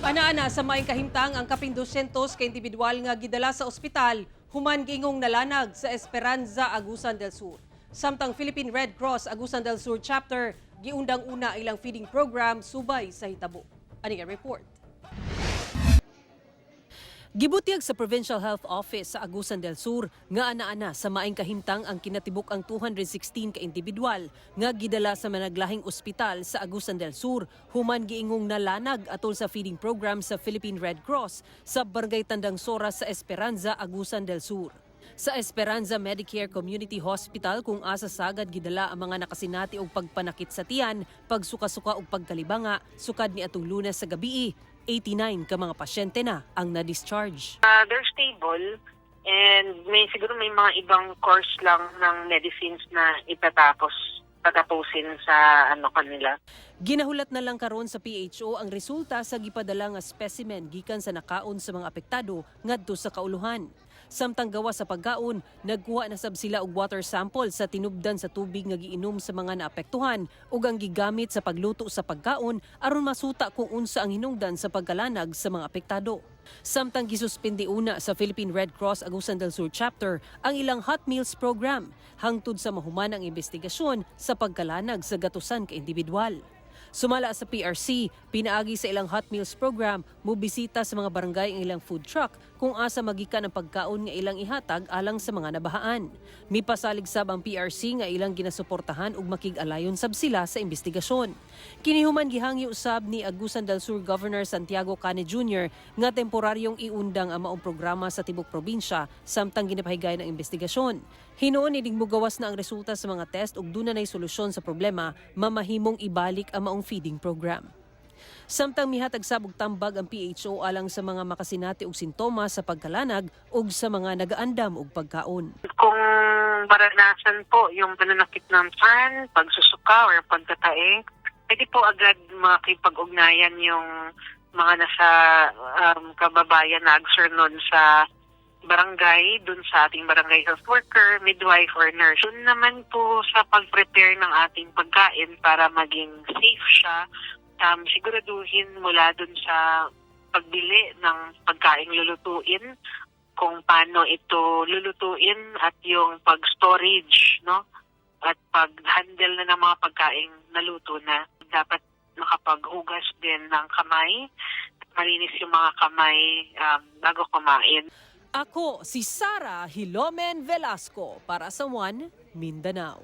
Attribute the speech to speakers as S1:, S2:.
S1: Ana-ana sa maayong kahimtang ang kapin 200 ka individual nga gidala sa ospital human giingong nalanag sa Esperanza, Agusan del Sur. Samtang Philippine Red Cross Agusan del Sur Chapter giundang una ilang feeding program subay sa hitabo. Ani ang report. Gibutyag sa Provincial Health Office sa Agusan del Sur nga ana-ana sa maayong kahimtang ang kinatibuk-ang 216 ka individual nga gidala sa managlahing ospital sa Agusan del Sur human giingong nalanag atol sa feeding program sa Philippine Red Cross sa Barangay Tandang Sora sa Esperanza, Agusan del Sur. Sa Esperanza Medicare Community Hospital kung asa sagad gidala ang mga nakasinati og pagpanakit sa tiyan, pagsuka-suka ug pagkalibanga sukad ni atong Lunes sa gabii, 89 ka mga pasyente na ang na-discharge.
S2: They're stable and may siguro may mga ibang course lang ng medicines na tatapusin sa ano kanila.
S1: Ginahulat na lang karon sa PHO ang resulta sa gipadala nga specimen gikan sa nakaon sa mga apektado ngadto sa kauluhan. Samtang gawa sa pagkaon, nagkuha na sab sila og water sample sa tinubdan sa tubig nga giinom sa mga naapektuhan ug ang gigamit sa pagluto sa pagkaon aron masuta kung unsa ang hinungdan sa pagkalanag sa mga apektado. Samtang gisuspindi una sa Philippine Red Cross Agusan del Sur Chapter ang ilang hot meals program hangtod sa mahuman ang investigasyon sa pagkalanag sa gatusan ka individual. Sumala sa PRC, pinaagi sa ilang hot meals program, mubisita sa mga barangay ang ilang food truck kung asa magikan ang pagkaon nga ilang ihatag alang sa mga nabahaan. Mipasalig sab ang PRC nga ilang ginasuportahan ug makig-alayon sab sila sa investigasyon. Kini human gihangyo usab ni Agusan del Sur Governor Santiago Cane Jr. nga temporaryong iundang ang maong programa sa tibok probinsya samtang ginapahigayon ang investigasyon. Hinuon inig mugawas na ang resulta sa mga test ug duna nay solusyon sa problema, mamahimong ibalik ang maong feeding program. Samtang mihatag sab og tambag ang PHO alang sa mga makasinati og sintomas sa pagkalanag ug sa mga nagaandam og pagkaon.
S2: Kung maranasan po yung pananakit ng tiyan, pagsusuka or pagtatae, pwede po agad makipag-ugnayan yung mga nasa kababayan na nun sa barangay, dun sa ating barangay health worker, midwife or nurse. Dun naman po sa pag-prepare ng ating pagkain para maging safe siya, siguraduhin mula dun sa pagbili ng pagkain lulutuin, kung paano ito lulutuin at yung pag-storage, no? At pag-handle na ng mga pagkain naluto na. Dapat nakapaghugas din ng kamay, malinis yung mga kamay bago kumain.
S1: Ako si Sara Hilomen Velasco para sa One Mindanao.